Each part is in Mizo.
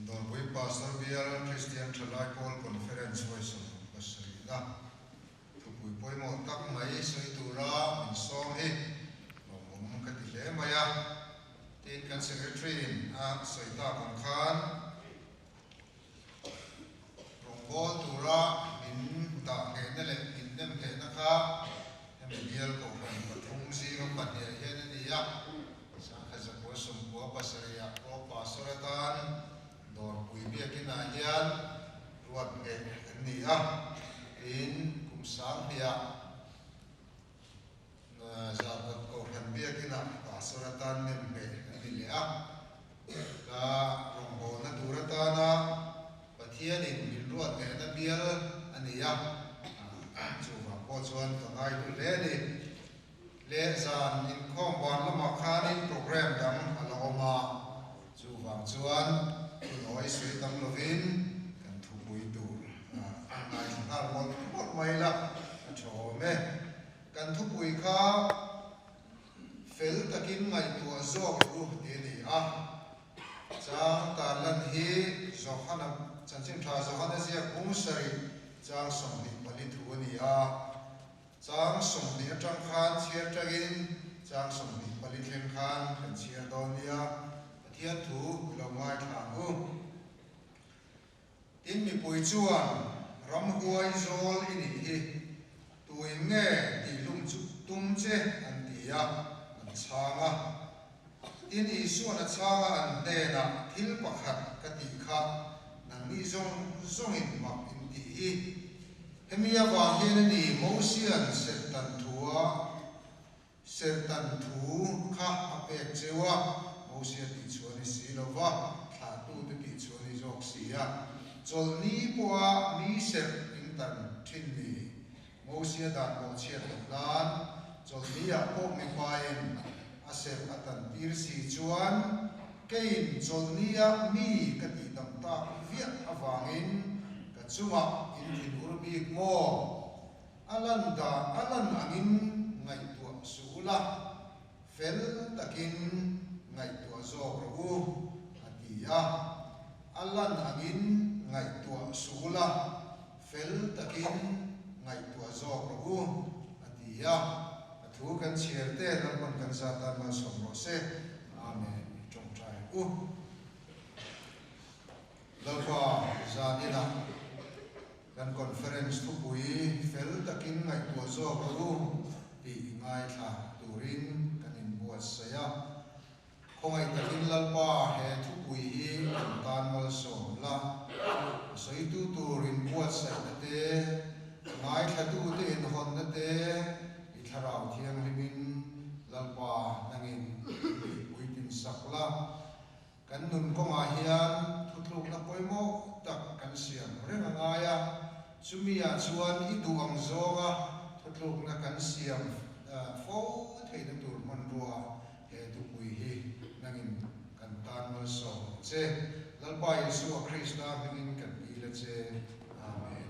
Dawrpui Pastor Bial Kristian Thalai Pawl Conference vawi 27 na thupui pawimawh tak mai sawi tura min sawm hi lawmawm ka ti hle mai a. Tin, kan Secretary-in a sawi tak ang khan rawngbâwl tura min dah nghehna leh min nem nghehna kha hemi bial kohhran pathum zinga pahniah hian a ni a. Sangha zakua sawmkua pasarihah pawh Pastor atan Dawrpui biakinah hian ruat ngheh an ni a. Tin, kum sanghniah Zarkawt Kohhran biakinah Pastor atan nem ngheh an ni leh a. Ka rawngbawlna tur atana Pathianin min ruat nghehna bial a ni a, chuvang pawh chuan ka ngaihlu hle a ni. Leh zan inkhawm ban lamah khanin programme dang a la awm a, chuvang chuan thunawi sawi tam lovin kan thupui tur a ngaithla nghal mawlh mawlh mai la, a tha awm e. Kan thupui kha fel takin ngaihtuah zawk rawh u tih a ni a, chang tarlan hi Johana chanchin tha Johana ziak bung sarih chang 24 thu a ni a. Chang 20 atang khan chhiar tangin chang 24 thleng khan kan chhiar dawn nia, Pathian thu i lo ngaithla ang u. Tin mipui chuan ramhuai zawl i nih hi, tuin nge tihhlum chu tum che an ti a, an chhang a. Tin Isuan a chhang a an hnenah thil pakhat ka tih kha nangni zawng zawngin mak in tih hi. Hemi avang hian a ni Mosian serhtan thua serhtan thu kha a pek cheu a, Mosia tih chu a ni si lo va, thlahtute tih chu a ni zawk si a. Chawlhni pawha mi serh in tan thin ni. Mosia dan pawh chhiat loh nan chawlhniah pawh mipain a serh a tan tir si chuan Keiin chawlhnia mi ka tih dam tak viah avangin ka chungah in thinur bik maw? A lan dan a lan angin ngaihtuah suh ula, fel takin ngaihtuah zawk rawh u, a ti a. A lan angin ngaihtuah suh ula, fel takin ngaihtuah zawk rawh u, a ti a. A thu kan chhiar te Lalpan kan zat tan malsawm rawh se. Amen. I tawngtai ang u. Lalpa zaninah kan conference thupui fel takin ngaihtuah zawk rawh u tih i ngaithla turin kan inbuatsaih a. Khawngaih takin Lalpa he thupui hi kan tan malsawm la, a sawitu tur inbuatsaihna te, ngaithlatute inhawnna te i thlarau thianghlimin Lalpa nangin i puitlin sak la. Kan nun kawngah hian thutlukna pawimawh tak kan siam reng a ngai a, chumi-ah chuan i duh ang zawnga thutlukna kan siam fo theihna tur hmanrua he thupui hi nangin kan tan malsawm ang che. Lalpa Isua Krista hmingin kan dil a che. Amen.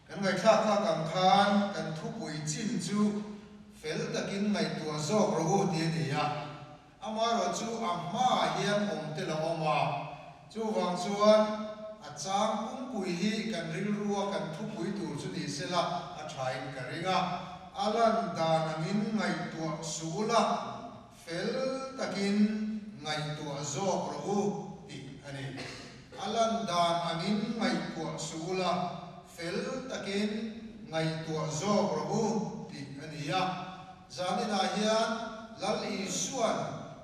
Kan ngaihthlak tak ang khan kan thupui chin chu fel takin ngaihtuah zawk rawh u tih a ni a, amaherawhchu a hmaah hian awm tel a awm a, chuvang chuan a chang pumpui hi kan rilrua kan thupui tur chu ni sela a thain ka ring a, a lan dan angin ngaihtuah suh ula, Fel takin ngaihtuah zawk rawh u tih a ni. A lan dan angin ngaihtuah suh ula, fel takin ngaihtuah zawk rawh u tih a ni a. Zaninah hian Lal Isua'n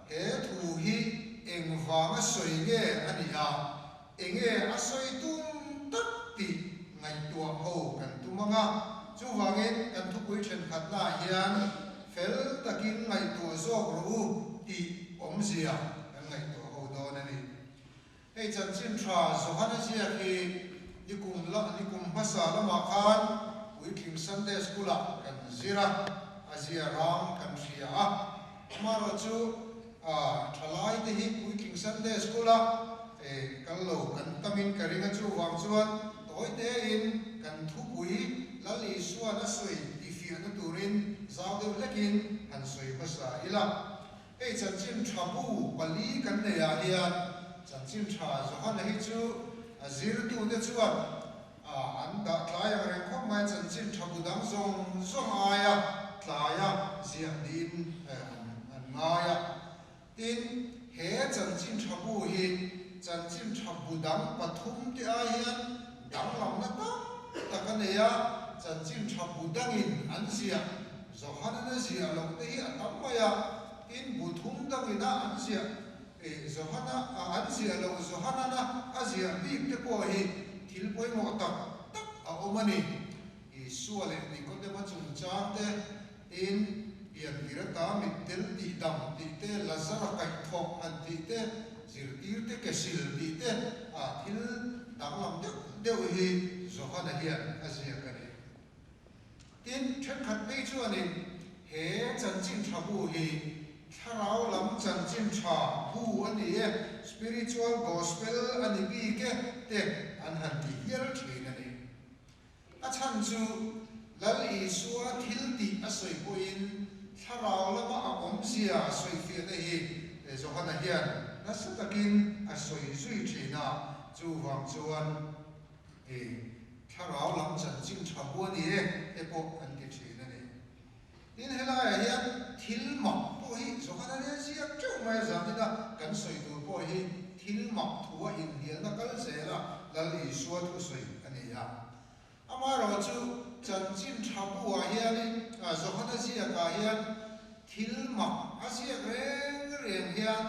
he thu hi engvanga sawi nge a nih a, enge a sawi tum tak tih ngaihtuah ho kan tum ang a. Chuvangin kan thupui thenkhatnaah hian Fel takin ngaihtuah zawk rawh u tih awmzia kan ngaihtuah ho dawn a ni. Hei chanchin tha Johana ziak hi nikum la nikum hmasa lamah khan puitling Sunday School ah kan zir a, a zia rang kan hria a. Amaherawh chu thalai te hi puitling Sunday School a kal lo kan tamin ka ring a, chuvang chuan tawi tein kan thupui Lal Isuan a sawi tih fiahna turin zau deuh hlekin han sawi hmasa ila. Hei chanchin tha bu. pali kan neihah hian Chanchin Tha Johana hi chu a zirtute chuan an dah tlai ang reng khawp mai, Chanchin Tha bu dang zawng zawng aia tlaia ziah niin an ngai a. Tin, he Chanchin Tha bu hi Chanchin Tha bu dang pathum te ai hian danglamna tam tak a nei a, Chanchin Tha bu dangin an ziah Johana-na ziah loh te hi a tam mai a, tin bu thum dangina an ziah Johana an ziah loh Johana-na a ziah bik te pawh hi thil pawimawh tak tak a awm a ni. Isua leh Nikodema chungchang te, tin piantir ata mittel tih dam tih te, Lazara kaihthawk han tih te, zirtir te ke sil tih te ah thil danglam deuh deuh hi Johana hian a ziak a ni. Tin, thenkhat phei chuanin he chanchin tha bu hi thlarau lam chanchin tha bu a ni e, spiritual gospel a ni bik e te an han ti hial thin a ni. A chhan chu Lal Isua thil tih a sawi pawhin thlarau lama a awmzia sawifiahna hi Johana hian nasa takin a sawi zui thin a, chuvang chuan thlarau lam chanchin tha bu a ni e te pawh an ti thin a ni. Tin, helaiah hian thil mak pawh hi Johana nen ziak teuh mai a zanina kan sawi tur pawh hi thil mak thu a inhnialna kal zela Lal Isua thusawi a ni a. Amaherawhchu chanchin tha buah hianin Johana ziakah hian thil mak a ziak reng reng hian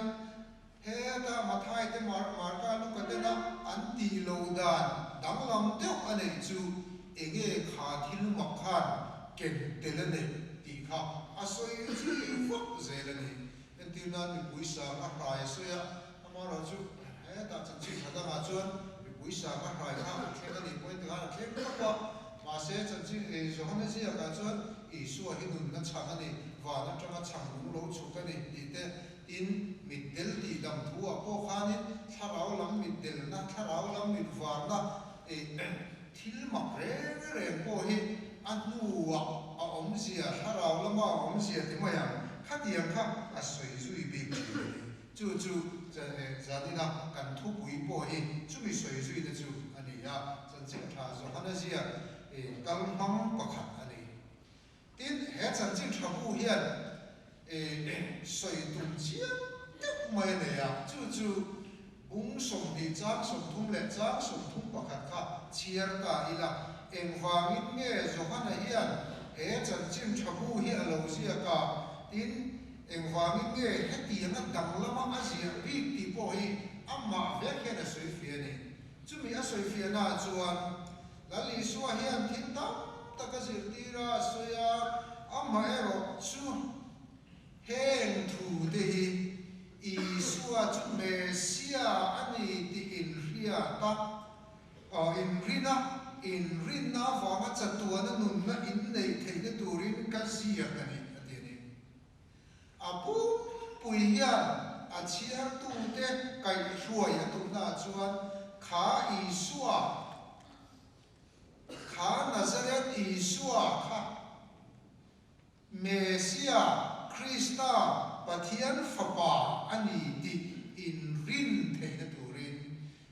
heta Mathai te Marka Luka tena an tih loh dan danglam deuh a neih chu enge kha thil mak khan ken tel a neih tih kha a sawi zui vak zel a ni. Entir nan mipui sang a hrai a sawi a, amaherawhchu hetah chanchin tha dangah chuan mipui sang a hrai kha a thleng a nih pawhin tikhan a thleng tawp a, mahse chanchin Johana ziakah chuan Isua hi nunna chhang a ni, van atanga chhang nung lo chhuk a ni tih te Tin, mitdel tih dam thu ah pawh khanin thlarau lam mitdelna, thlarau lam mitvarna eh thil mak reng reng pawh hi a hnuah a awmzia, thlarau lama a awmzia ti mai ang, khatiang kha a sawi zui bik thin a ni. Chu chu zanina kan thupui pawh hi chumi sawi zuina chu a ni a, chanchin tha Johana ziak kalhmang pakhat a ni. Tin, he chanchin tha bu hian sawi tum chiang deuh mai a nei a, chu chu bung 20 chang 30 leh chang 31 kha chhiar ta ila, engvangin nge Johana hian he chanchin tha bu hi a lo ziak a, tin, engvangin nge hetianga danglama a ziah bik tih pawh hi amah vek hian a sawi fiah a ni. Chumi a sawi fiahnaah chuan Lal Isua hian thil tam tak a zirtir a, a sawi a, amaherawh chu heng thu te hi Isua chu Messia a ni tih inhriat a, inrin a, inrinna avanga chatuana nunna inneih theihna turin ka ziak a ni, a ti a ni. A pumpui hian a chhiartute kaihhruai a tumnaah chuan kha Isua, kha Nazareth Isua kha Messia, Krista, Pathian Fapa a ni tih inrin theihna turin,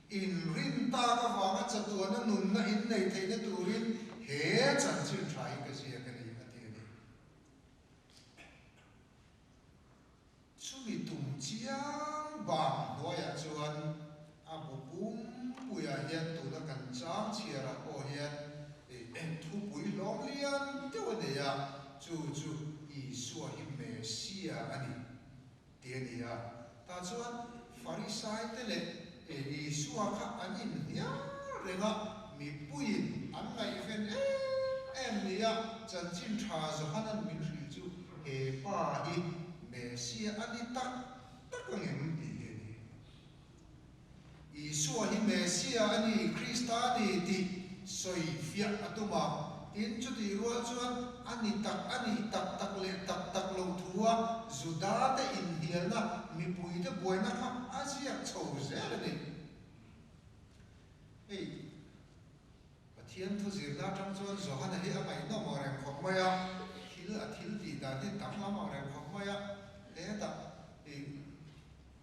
inrin tak avanga chatuana nunna inneih theihna turin he chanchin tha hi ka ziak a ni, a ti a ni. Chumi tum chiang bang hnuaiah chuan a bu pumpuiah hian tuna kan chang chhiarah pawh hian thupui hlawm lian deuh a nei a, chu chu Isua hi Messia a ni tih a ni a. Tah chuan Farisaite leh Isua kha an inhnial reng a, mipuiin an ngaihven em em nia chanchin tha Johana'n min hrilh chu he pa hi Messia a ni tak tak ang em tih hi a ni. Isua hi Messia a ni, Krista a ni tih sawi fiah a tum a, tin chutih rual chuan a ni tak a nih tak tak leh tak tak lo thu a Juda te inhnialna mipui te buaina kha a ziak chho zel a ni. Hei Pathian thu zirna atang chuan Johana hi a ngaihnawm ang reng khawp mai a, thil a thil tih dan hi danglam ang reng khawp mai a, hetah ih.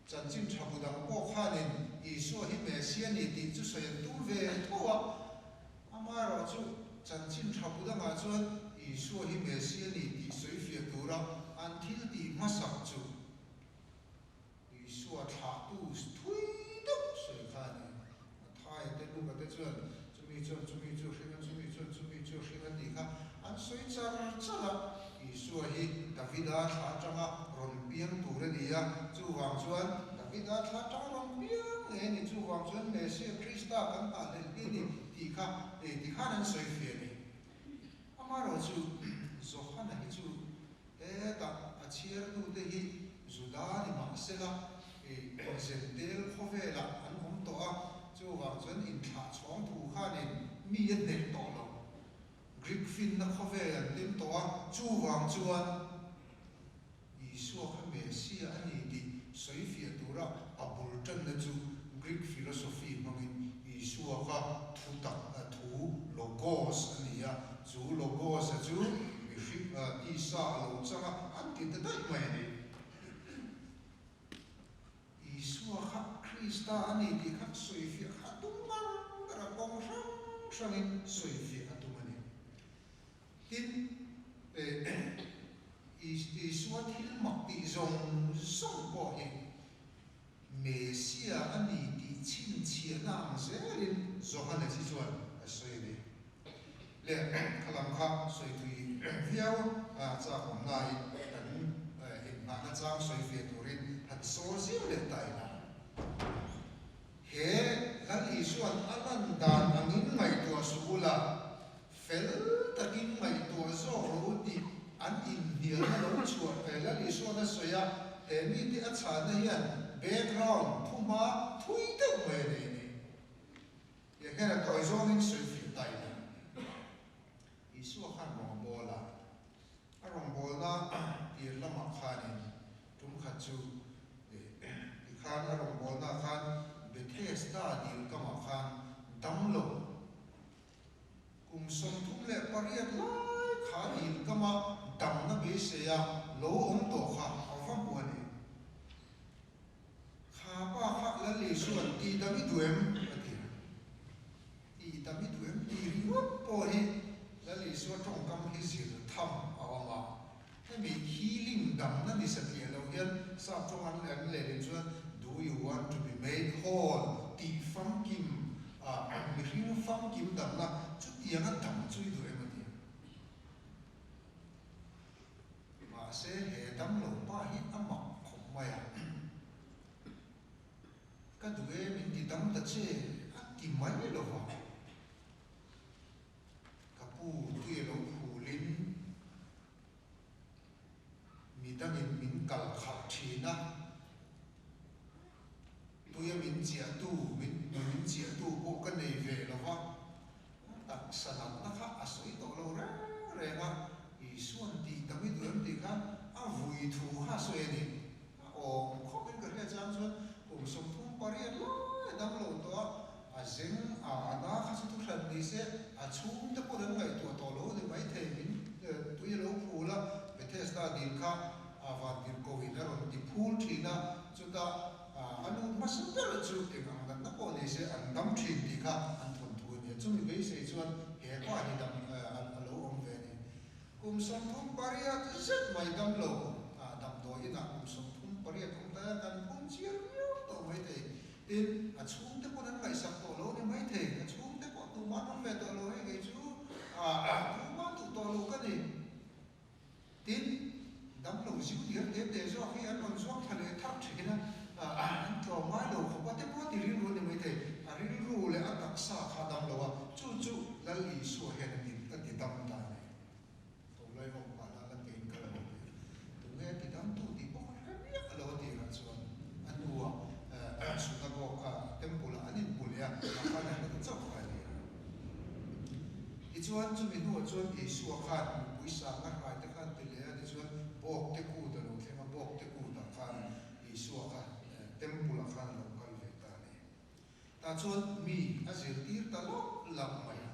Chanchin tha bu dang pawh khanin Isua hi Messia ni tih chu sawi an tum ve tho a. Amaherawhchu, chanchin tha bu dangah chuan Isua hi Messia ni tih sawi fiah tura an thil tih hmasak chu Isua thlahtu thui deuh sawi kha a ni. Mathaia te Luka te chuan chumi chuan chumi chu hring a, chumi chuan chumi chu hring a tih kha an sawi char char a. Isua hi Davida thla atanga rawn piang tur a ni a, chuvang chuan Davida thla atanga rawn piang ngei a ni, chuvang chuan Messia Krista kan nghahhlelh hi a ni tih kha ti khan an sawi fiah a ni. Amaherawhchu Johana hi chu Hetah a chhiartute hi Juda ni mah sela, Zentel khawvelah an awm tawh a, chuvang chuan inthlah chhawng thu khanin mi a hneh tawh lo. Greek finna khawvel an tem tawh a, chuvang chuan Isua kha Messia a ni tih sawi fiah tura a bul tanna chu Greek philosophy hmangin Isua kha thu tak thu logos a ni a, chu logos-a chu mihring tisa a lo chang a, an ti ta daih mai a ni. Isua kha Krista a ni tih kha sawifiah kha a tum ngar ngar a, kawng hrang hrangin sawifiah a tum a ni. Tin, Isua thil mak tih zawng zawng pawh hi Messia a ni tih chhinchhiahna ang zelin Johannes hi chuan a sawi a ni. Le kha lam kha sawi thui viau a chak awm laiin kan inngahna chang sawi ve turin han sawl zir leh ta ila. He Lal Isua'n a lan dan angin ngaihtuah suh ula, fel takin ngaihtuah zawk rawh u tih an inhnialna lo chhuah ve Lal Isua'n a sawi a, he mite a chhahna hian background thuma thui deuh mai a nei a ni. He hian a tawi zawngin sawi fiah ta ila. Isua khan rawngbawl a, a rawngbawlna tir lamah khanin tum khat chu tikhan a rawngbawlna khan Bethesda dil kamah khan damlo kum 38 lai kha dil kama damna beiseia lo awm tawh kha a va hmu a ni. Kha pa kha Lal Isua'n ti dam i duh em? a ti a. Ti dam i duh em tih ringawt pawh hi Lal Isua tawngkam hi zir tham a awm a. Hemi healing damna ni satliah lo hian sap tawng an an lehlin chuan Do you want to be made whole? tih famkim a mihring famkim damna chutianga dam chu i duh em a ti a. Mahse, he damlo pa hi a mak khawp mai a. Ka duh e, min ti dam ta che, a ti mai lo va. Ka pu tui a lo phulin midangin min kal khalh thin a, tuia min chiahtu, min min chiahtu pawh ka nei ve lo va. A taksa natna kha a sawi tawh lo reng reng a, Isua'n tih tam i duh em tih kha a vui thu kha a sawi a ni. A awm khawpin ka hriat chang chuan kum 38 lai dam lo tawh a, a zeng a na kha chu thu hran ni se, a chhungte pawh an ngaihtuah tawh lo ni maithei min tui a lo phul a, Bethesda dil kha a vantirhkohin a rawn ti phul thin a, chutah A lut hmasa ber chu eng ang natna pawh ni se an dam thin tih kha an thawn thu a ni a. Chumi beisei chuan he pa hi dam a lo awm ve a ni. Kum 38 zet mai dam lo damdawi inah kum 38 awm ta a, kan phun chiar viau tawh mai thei. Tin, a chhungte pawn an ngaihsak tawh lo a ni mai thei. A chhungte pawh tumah an awm ve tawh lo hei kei chu tumah duh tawh lo ka ni. Tin, damlo ziu diam te te zawk hi an rawn zuang thla leh thak thin a, an tlawm ngai lo khawp a te pawh ti rilru a ni maithei. A rilru leh a taksa kha a dam lo a, chu chu Lal Isua hian a ti a ti dam ta a ni. Tawlai awk pah lah la kein ka lo ti a, tunge a ti dam tu tih pawh ka hre miah lo a tih rah chuan a hnuah synagogue kha temple ah an inhmu leh a, a khan a hre ta chauh kha a ni a. Tichuan, chumi hnuah chuan Isua khan mipui sangna hrai te khan ti leh a, tichuan bawkte kut a lo thleng a, bawkte kutah khan Isua kha temple ah khan a lo kal ve ta a ni. Tah chuan mi a zirtir ta lawk lawk mai a,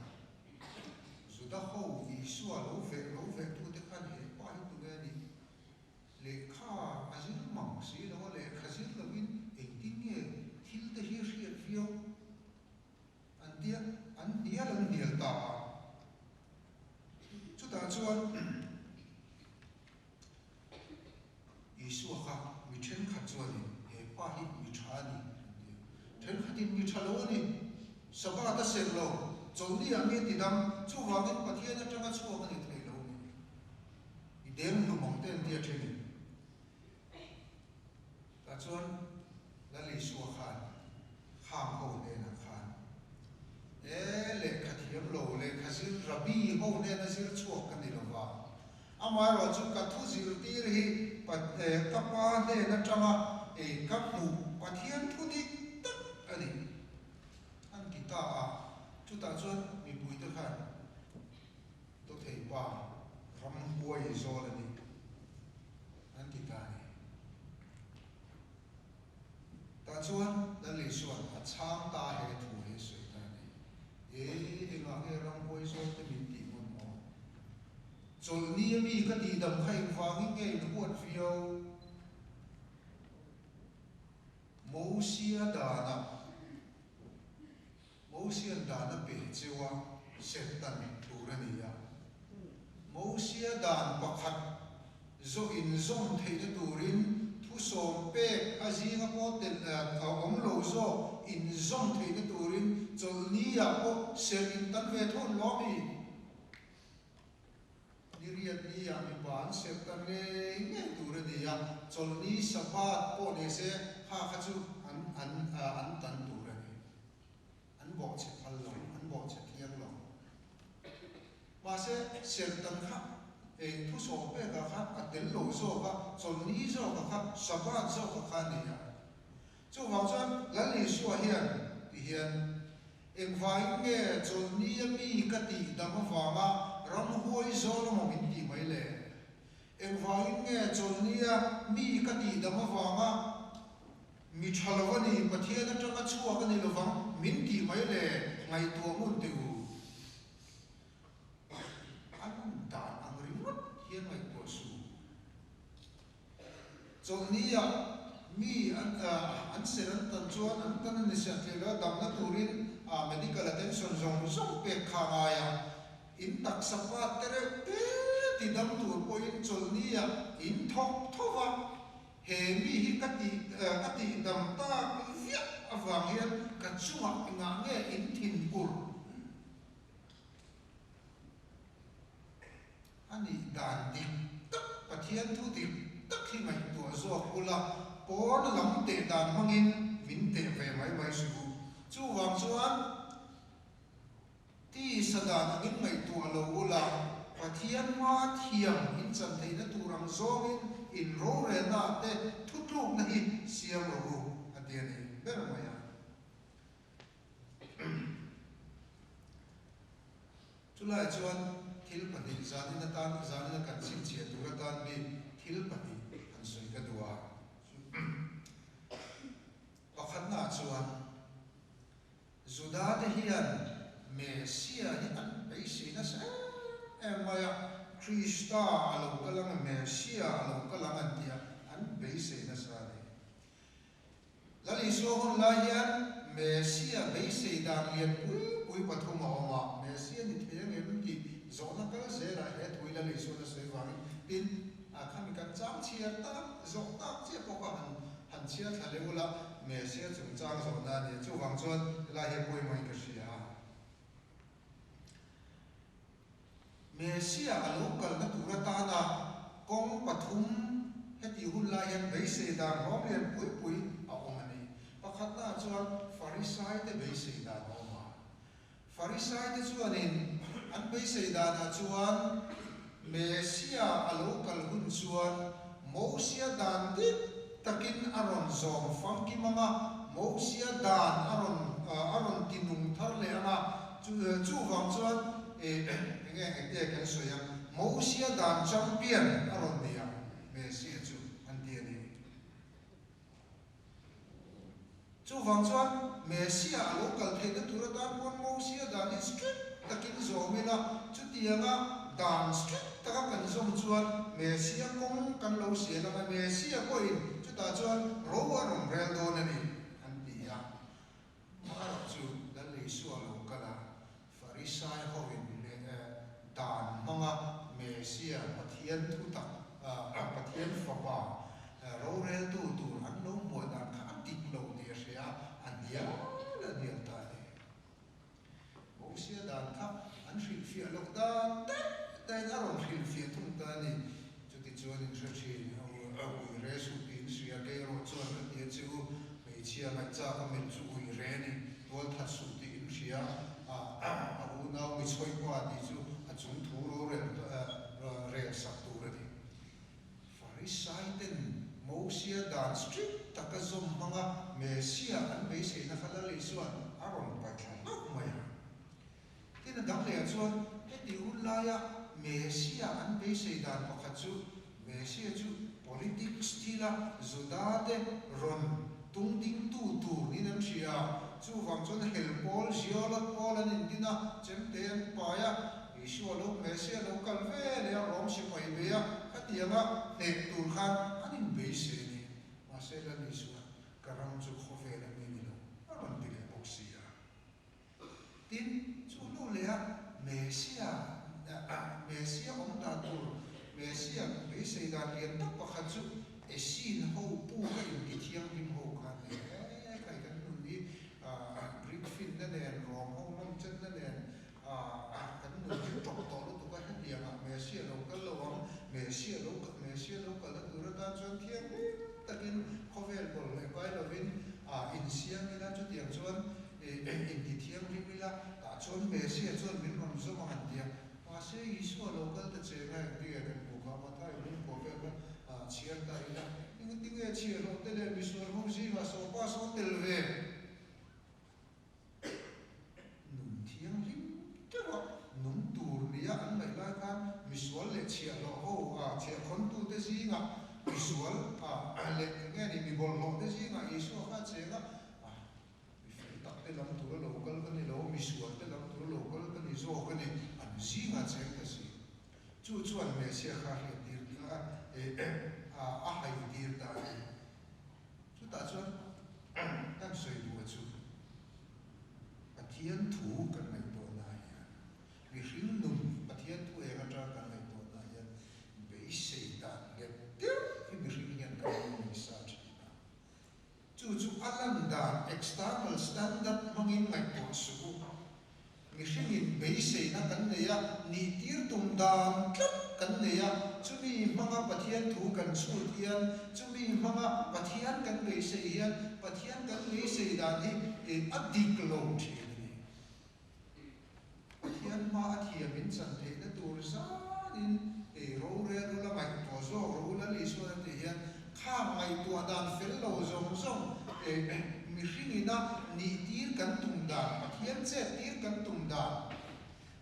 Juda ho Isua lo veh lo veh tute khan he pa hi tunge a nih? Lehkha a zir mang si lo a, lehkha zir lovin pa hi mi tha a ni, an ti a. Thenkhatin mi tha lo a ni, Sabbath a serh lo, chawlhni ah mi a ti dam, chuvangin Pathian atanga chhuak a ni thei lo ni. I deng hlum ang te an ti a thenin. Tah chuan Lal Isua khan khang ho hnenah khan, E lehkha thiam lo, lehkha zir Rabbi ho hnena zir chhuak ka ni lova, amaherawh chu ka thu zirtir hi ka Pa hnen atanga ka hmuh Pathian thu dik tak a ni, an ti ta a. Chutah chuan mipuite khan Dawthei pa ramhuai zawl a ni, an ti ta a ni. Tah chuan Lal Isua'n a chhang ta he thu hi a sawi ta a ni. E, engah nge ramhuai zawl te min tih hmun maw? Chawlhni a mi ka tihdam kha engvangin nge in huat viau? Mosia danah Mosian dan a pe cheu a, Satan tur a ni a. Mosia dan pakhat zawh inzawm theihna turin thusawm pek a zinga pawh telh a awm lo zawk inzawm theihna turin chawlhni ah pawh serh in tan ve thawn lo a mi? Ni riat ni ah mipa an serh tan ngei ngei tur a ni a, chawlhni Sabbath pawh ni se kha kha chu an an an tan tur a ni. An bawhchhe phal lo, an bawhchhe thiang lo. Mahse, serhtan kha eng thu sawm pekah khan a tel lo zawk a, chawlhni zawkah kha, Sabbath zawkah kha a ni a. Chuvang chuan Lal Isua hian ti hian, Engvangin nge chawlhni a mi ka tih dam avanga ramhuai zawl amaw min tih mai le? Engvangin nge chawlhni a mi ka tih dam avanga Mi tha lo a ni, Pathian atanga chhuak a ni lovang min tih mai le, ngaihtuah ngun teh u. An dan ang ringawt hian ngaihtuah suh. Chawlhni-ah mi an an ser an tan chuan an tan a ni siah thei lo a, damna turin medical attention zawng zawng pek kha a ngai a. In taksa pat te reuh te ti dam tur pawhin chawlhni-ah in thawk tho va. He mi hi ka tih ka tih dam tak viah avang hian ka chungah engah nge in thin ur a nih dan dik tak Pathian thu dik tak hi ngaihtuah zawk ula pawn lam teh dan hmangin min teh ve mai mai suh u. Chuvang chuan. Tisa dan angin ngaihtuah lo ula, Pathian hma thiam in chan theihna tur ang zawngin in rorelnaah te thutlukna hi siam rawh u, a ti a ni ber mai a. Chulaiah chuan thil pahnih zanin atan, zanin a kan chhinchhiah tur atan bik thil pahnih han sawi ka duh a. Pakhatnaah chuan. Juda te hian Messia hi an beisei nasa em em mai a, Krista a lo kal ang a, Messia a lo kal ang an ti a, an beisei nasa a ni. Lal Isua hun lai hian Messia beisei dan lian pui pui pathum a awm a, Messia ni thei ang em tih zawhna kal zelah he thui Lal Isua'n a sawi vangin tin a khami kan chang chhiar tak zawh tak chiah pawh kha han Han chhiar thla leh ula, Messia chungchang zawhna a ni. Chuvang chuan helai hi pawimawhin ka hria a. Messia a lo kalna tur atana kawng pathum heti hun lai hian beisei dan hlawm lian pui pui a awm a ni. Pakhatnaah chuan Farisaite beisei dan a awm a. Farisaite chuanin an beisei danah chuan Messia a lo kal hun chuan Mosia dan dik takin a rawn zawm famkim ang a, Mosia dan a rawn a rawn ti nung thar leh ang a, chuvang chuan eng nge engte kan sawi ang, Mosia dan champion a rawn ni ang Messia chu an ti a ni. Chuvang chuan Messia a lo kal theihna tur atan pawn Mosia dan hi strict takin zawm ila, chutianga dan strict taka kan zawm chuan Messia kawng kan lo sial ang a, Messia pawhin chutah chuan ro a rawn rel dawn a ni, an ti a. Amaherawh chu Lal Isua lo kal a, Farisai hoin dan hmanga Messia, Pathian thutak, Pathian Fapa roreltu tur an lo hmuah dan kha a. Chutichuan in hre thin, ui re suh tiin hria, kei erawh chuan ka ti a che u, hmeichhia ngaihchak a melh chu ui re a ni, tual that suh tih in hria, a unau mi chhawipa tih chu a chung thu rorel rel sak tur a ni. Farisai ten Mosia dan strict taka zawm hmanga Messiah an beiseina kha Lal Isua'n a rawn paihthla hlauh mai a. Tin, a dang lehah chuan heti hun laia Messiah an beisei dan pakhat chu Messiah chu politics thila Juda te rawn tung dingtu tur niin an hria a, chuvang chuan hel pawl, Zealot pawl an indin a, chemte an pai a, Isua lo Messiah lo kal ve leh a Rom sipai bei a, khatianga hneh tur khan an inbeisei a ni. Mahse Lal Isua ka ram chu khawvel a mi ni lo a rawn ti leh bawk si a. Tin, chu hnu leh a Messiah, Messiah awm dan tur, Messiah beisei dan lian tak pakhat chu Essene ho pu ka inti thianghlim ho kha a ni. He khai kan nun hi Greek finna nen, Rom ho nawmchenna nen kan nun hi tawp tawh lutuk a, hetiangah Messiah lo kal lo ang, Messiah lo Messiah lo kalna tur atan chuan thianghlim takin khawvel bawlh leh kai lovin insiam ila, chutiang chuan Inti thianghlim ila, tah chuan Messiah chuan min rawn zawm ang an ti a. Mahse, Isua lo kal ta che nga engti nge kan hmuh kha? Mathai lung pawh vel kha chhiar ta ila, engti nge chhiahhlawh te leh misual ho zingah sawpa saw tel ve? Nun thianghlim deuha nung tur nia an ngaih lai khan misual leh chhiahhlawh ho, chhiahkhawntute zingah misual leh eng nge ni mi bawlhhlawh te zingah Isua kha a cheng a. Mi fel tak te lam tura lo kal ka ni lo, mi sual te lam tura lo kal ka ni zawk a ni, an zingah cheng ta si. Chu chuan Messiah kha hriat tir a, a hai tir ta a ni. Chutah chuan kan sawi duh a chu, Pathian thu kan ngaihtuahna hian, mihring nun Pathian thu eng atanga kan ngaihtuahna hian beisei dan nghet deuh hi mihring hian kan lo nei sa thin a. Chu chu a lan dan, external standard, hmangin ngaihtuah suh u. Mihringin beiseina kan nei a, nihtir tum dan tlat kan nei a, chumi hmanga Pathian thu kan chhut hian, chumi hmanga Pathian kan beisei hian, Pathian kan beisei dan hi a dik lo thin a ni. Pathian hma a thiam in chan theihna tur zanin ei rorel ula ngaihtuah zawk rawh u Lal Isuan a tih hian khang ngaihtuah dan fel lo zawng zawng mihring ina nihtir kan tum dan, Pathian chettir kan tum dan,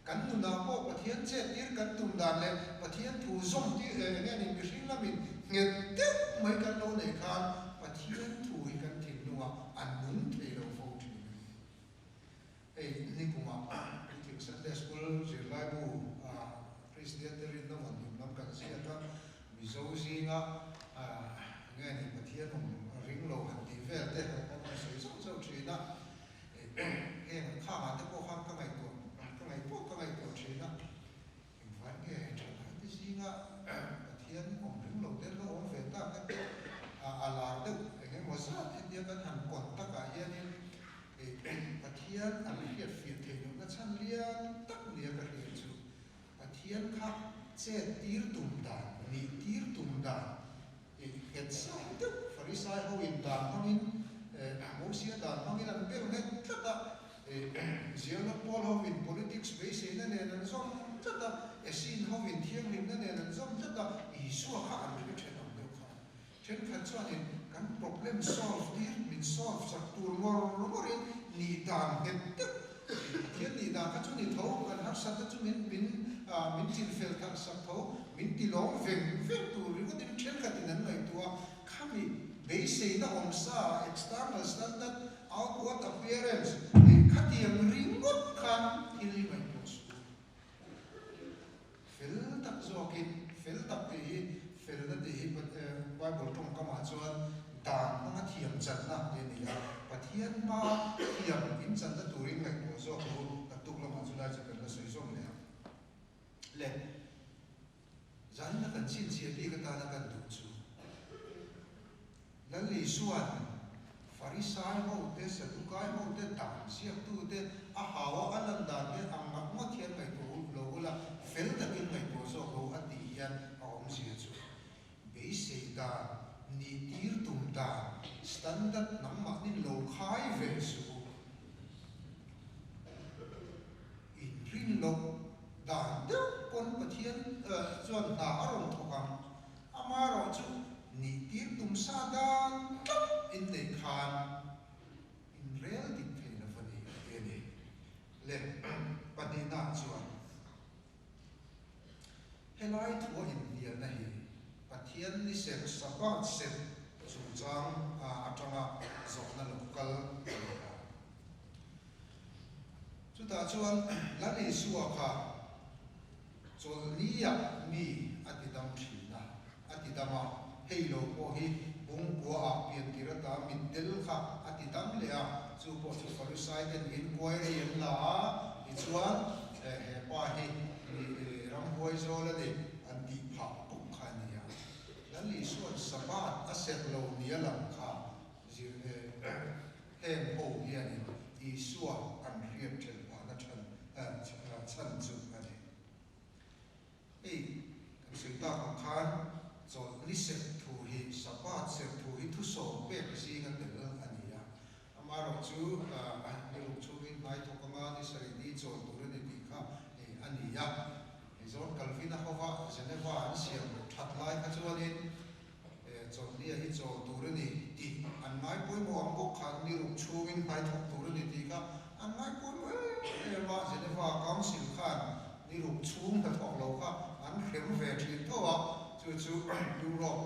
kan nunah pawh Pathian chettir kan tum dan leh Pathian thu zawm tir eng nge ni mihring lamin nghet deuh mai kan lo neih khan Pathian thu hi kan thinlungah a nung thei lo fo thin a ni. Hei nikumah Puitling Sunday School zirlaibu Kristian te rinna vawnhim lam kan ziak a, Mizo zinga nge ni Pathian awm ring lo han tih vel te han kan sawi zauh zauh thin a, heng khangah te pawh khan ka ngaihtuah ka ngaihtuah ka ngaihtuah thin a, engvai nge thalai te zinga Pathian awm ring lo te an lo awm ve tak e, a lar deuh eng emaw zat hetia kan han contact ah hianin Pathian an hriat fiah theih lohna chhan lian tak nia ka hriat chu Pathian kha chet tir tum dan, nih tir tum dan i nghet zau deuh Farisai ho in dan hmangin Mosia dan hmangin an bel nghet tlat a, Zialna pawl ho in politics beiseina nen an zawm tlat a, Essene ho in thianghlimna nen an zawm tlat a, Isua kha an hre then ang deuh kha. Thenkhat chuanin kan problem solve tir min solve chak tur ngawr ngawrin nih dan nghet deuh Pathian nih dan kha chu ni tho, kan harsatna chu min min min chin fel thar sak tho, min ti lawm veng veng tur ringawtin thenkhatin an ngaihtuah a, khami beiseina awm sa external standard, outward appearance, ih khatiang ringawt khan thil hi ngaihtuah suh u. Fel tak zawkin, fel tak tih hi, felna tih hi Bible tawngkamah chuan dan hmanga thiam channa tih a ni a, Pathian hmaa thiam in channa turin ngaihtuah zawk rawh u, naktuk lamah chu lai chu kan la sawi zawm leh ang. Le, zanina kan chhinchhiah bik atana kan duh chu. Lal Isua'n Farisai hote, Sadukai hote, dan ziaktute a hau a, a lan dan te ang ngak ngawt hian ngaihtuah ulh lo ula, fel takin ngaihtuah zawk lo a tih hian a awmzia chu. Beisei dan, nih tir tum dan, standard nangmahnin lo khai ve suh u. Inrin loh dan deuh pawn Pathian chuan hna a rawn thawk ang. Amaherawhchu nih tir tum sa dan tlat innei khan inrel dik thei lo va ni a ti a ni. Le pahnihnaah chuan. Helai thua inhnialna hi Pathian ni serh Sabbath serh chungchang atanga zawhna lo kal a ni a. Chutah chuan Lal Isua kha chawlhniah mi a ti dam thin a, a ti dam a, hei lo pawh hi bungkuaah piantir ata mitdel kha a ti dam leh a, chu pawh chu Farisai ten inquiry an la a, tichuan he pa hi ramhuai zawl a ni an tih phah bawk kha a ni a. Lal Isua'n Sabbath a serh lo nia lang kha zir heng ho hianin Isua an hriat ṭhelh phahna chhan chu a ni. Hei kan sawi tak ang khan chawlh ni serh thu hi Sabbath serh thu hi thusawm pek zinga tel a ni a. Amaherawhchu ni ruk chhungin hnai thawk anga ni sarih ni chawl tur a ni tih kha a ni a. Hei zawn Calvin-a hova Geneva an siam that lai kha chuanin chawlhnia hi chawl tur a ni tih an ngai pawimawh ang bawk khan ni ruk chhungin hnai thawk tur a ni tih kha an ngai pawimawh em em a. Geneva Council khan ni ruk chhung hnathawk lo kha an hrem ve thin tho a, chu chu Europe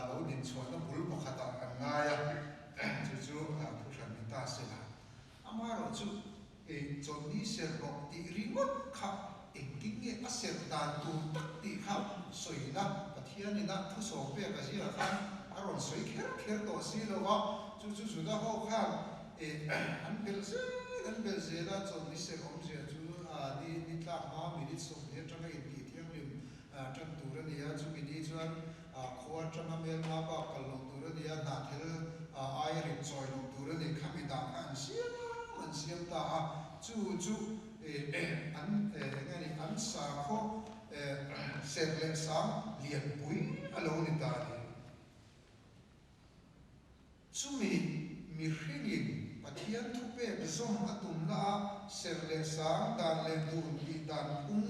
lo dinchhuahna bul pakhatah an ngai a, chu chu thuhran ni ta se la. Amaherawhchu chawlhni serh rawh tih ringawt kha engtin nge a serh dan tur tak tih kha sawina Pathianin a thusawm pek a zirah khan a rawn sawi kher kher tawh si lo va, chu chu Juda ho khan an belh zel an belh zel a, chawlhni serh awmzia chu ni ni tlak hma minute 20 atanga intih thianghlim tan tur a ni a, chumi ni chuan khua atanga hmelma bak kal loh tur a ni a, hnahthel aia rit chawi loh tur a ni, khami dah kha an siam an siam ta a, chu chu an eng nge ni an sakhaw serh leh sang lianpui a lo ni ta a ni. Chumi mihringin Pathian thupek zawm a tumna a serh leh sang dan leh dun tih dan phung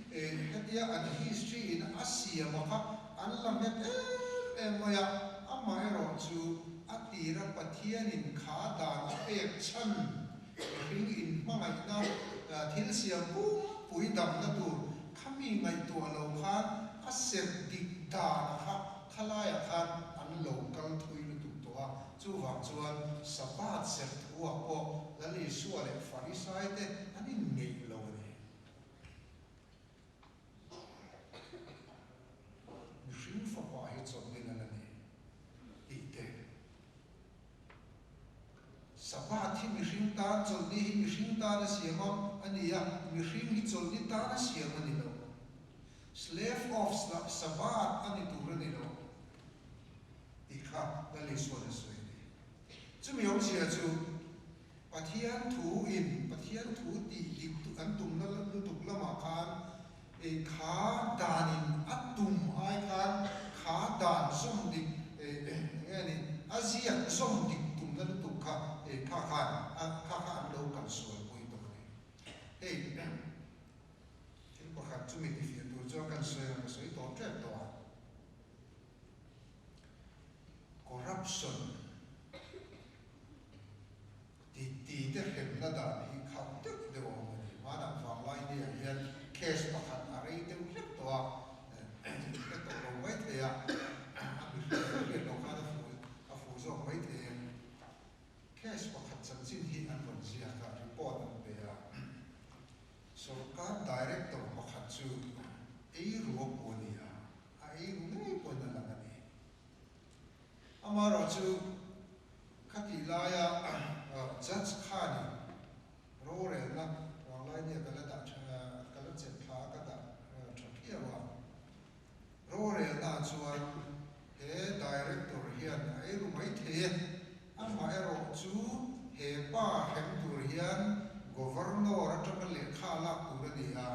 hetia an history in a siam a kha an la nghet em em mai a, amaherawh chu a tira Pathianin kha dan a pek chhan mihring inhmangaihna thil siam pumpui damna tur khami ngaihtuah lo khan a serh dik dan a kha Khalaiah khan an lo kal thui lutuk tawh a, chuvang chuan Sabbath serh thuah pawh Lal Isua leh Farisai te an inngeih lo a ni. Mihring fapa hi chawlhni lal a ni tih te. Sabbath hi mihring tan chawlhni hi mihring tan a siam a a ni a, mihring hi chawlhni tan a siam a ni lo. Slave of Sabbath a ni tur a ni lo tih kha Lal Isua'n a sawi a ni. Chumi awmzia chu Pathian thu in Pathian thu tih dik an tumna lutuk lamah khan kha danin a tum ai khan kha dan zawm dik eng nge ni a ziak zawm dik tumna lutuk kha kha khan kha kha an lo kalsual pui tawh a ni. Hei. Thil pakhat chumi tifiah tur chuan kan sawi ang ka sawi tawh tep tawh a. Corruption ti ti te hremna dan hi khauh deuh deuh a awm a ni. Hmanah vanglai nia hian case pakhat a rei deuh hlek tawh a, hre tawh lo mai thei a, a mi hriat hriat loh khan a fuh a fuh zawk mai thei e. Case pakhat chanchin hi an rawn ziak a, report an pe a. Sorkar Director pakhat chu eiru a pu a ni a, a eiru ngei pawhin a lang a ni. Amaherawhchu khatih laia Judge khanin rorelna vanglai nia ka la dah tha, ka la chet thla a ka dah tha phiau a. Rorelna chuan he Director hian a eiru mai thei e. Amaherawh chu he pa hrem tur hian Governor atanga lehkha lak tur a ni a,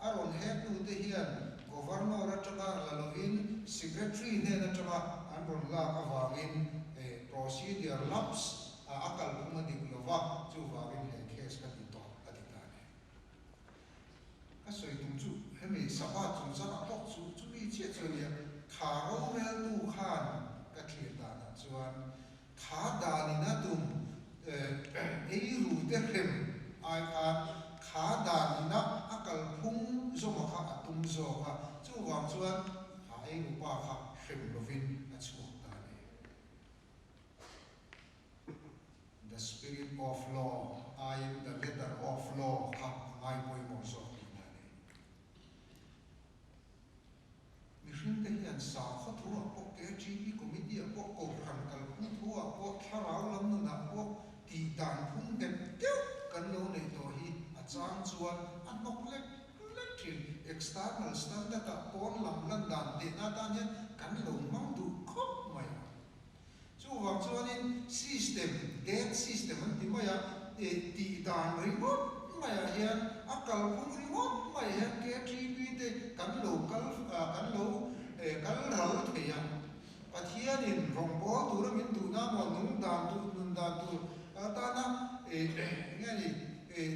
a rawn hektute hian Governor atanga la lovin Secretary hnen atanga an rawn lak avangin procedure lapse a kalphung a dik lova, chuvangin he case ka ti tawh a ti ta a ni. Ka sawi tum chu hemi Sabbath chungchangah pawh chu chumi chiah chu a nia, kha roreltu khan ka thlir danah chuan kha danin a tum eiru te hrem ai khan kha danin a a kalphung zawma kha a tum zawk a, chuvang chuan kha eiru pa kha hrem lovin a chhuak ta a ni. The spirit of law aiin the letter of law kha a ngai pawimawh zawk tihna a ni. Mihringte hian sakhaw thuah pawh, KGB committee-ah pawh, kohhran kalphung thuah pawh, thlarau lam nunah pawh tih dan phung deuh deuh kan lo neih tawh hi a chang chuan a hnawk lek lek thin. External standard-ah pawn lam lan dan tehna atan hian kan lo hmang duh khawp mai a. Chuvang chuanin system, debt system an ti mai a, tih dan ringawt maiah hian a kalphung ringawt maiah hian KTP te kan lo kal kan lo kal ral thei a. Pathianin rawngbâwl tura min duhna maw nung dan tur nun dan tur atana eng nge ni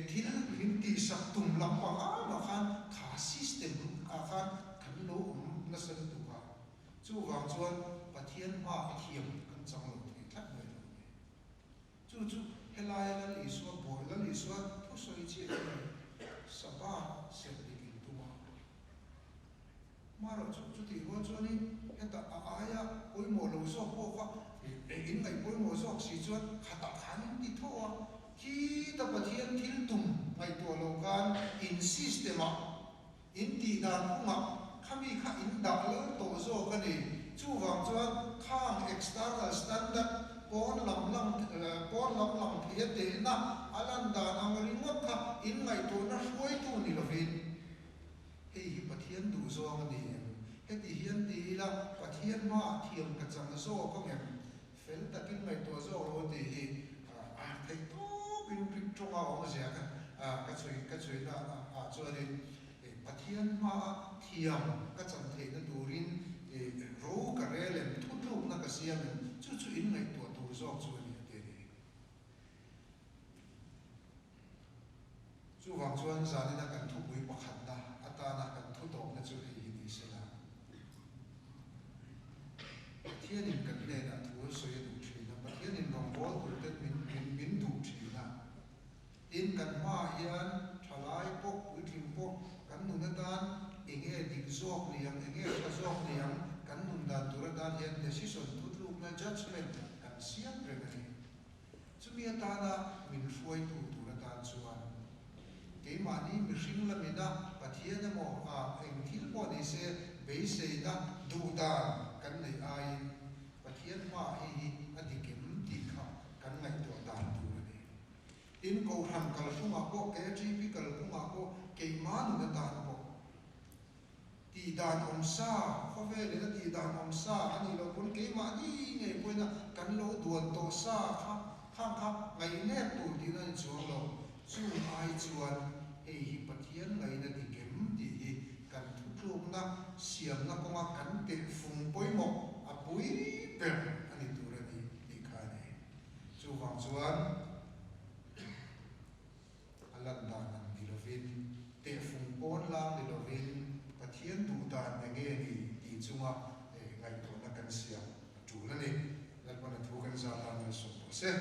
thil min tihsak tum lampang amah khan kha system ah khan kan lo awm nasa lutuk a. Chuvang chuan Pathian hma a thiam kan chang lo thei tlat mai lo a ni. Chu chu helaia Lal Isua buai Lal Isua thusawi chiah chu a ni. Sabbath serh dik in tum a. Hmarawh chu chutih rual chuanin hetah a aia pawimawh lo zawk pawh kha in ngaih pawimawh zawk si chuan khatah khan in ti tho a. Khita Pathian thil tum ngaihtuah loh khan in system-ah In tih dan phungah khami kha in dah lal tawh zawk a ni. Chuvang chuan khang external standard pawn lam lang pawn lam lang thei a tehna a lan dan ang ringawt kha in ngaihtuahna hruaitu ni lovin hei hi Pathian duh zawng a ni em? Heti hian ti ila Pathian hmaah thiam ka chang zawk ang em? Fel takin ngaihtuah zawk lo tih hi theih tawpin Greek tawnga awmzia ka ka chhui ka chhuina ah chuanin Pathian hmaa thiam ka chan theihna turin ro ka rel em, thutlukna ka siam em, chu chu in ngaihtuah tur zawk chu a ni a ti a ni. Chuvang chuan zanina kan thupui pakhatna atana kan thu tawpna chu hei hi ni sela. Pathianin kan hnenah thu a sawi a duh thin a, Pathianin rawngbâwl tur ten min min min duh thin a. Tin, kan hmaah hian thalai pawh, puitling pawh kan nun atan eng nge dik zawk ni ang, eng nge tha zawk ni ang, kan nun dan tur atan hian decision, thutlukna, judgement, kan siam reng a ni. Chumi atana min hruaitu tur atan chuan keimahni mihring lamina Pathian emaw a eng thil pawh ni se beiseina duh dan kan neih aiin Pathian hmaah hei hi a dik em tih kha kan ngaihtuah dan tur a ni. Tin, Kohhran kalphungah pawh, KGP kalphungah pawh, keimah nun atan pawh Tih dan awm sa, khawvelin a tih dan awm sa a nih loh pawn keimahni ngei pawhin a kan lo duan tawh sa kha khang kha ngaihnep tur tihna a ni chuang lo. Chung ai chuan hei hi Pathian ngaihna dik em tih hi kan thutlukna siamna kawnga kan tehfung pawimawh a pui ber a ni tur a ni tih kha a ni. Chuvang chuan. A lan dan ang ni lovin, tehfung pawn lang ni lovin Pathian duh dan eng nge ni tih chunga ngaihtuahna kan siam a tul a ni. Lalpan a thu kan zah tan kan sawm tawh se.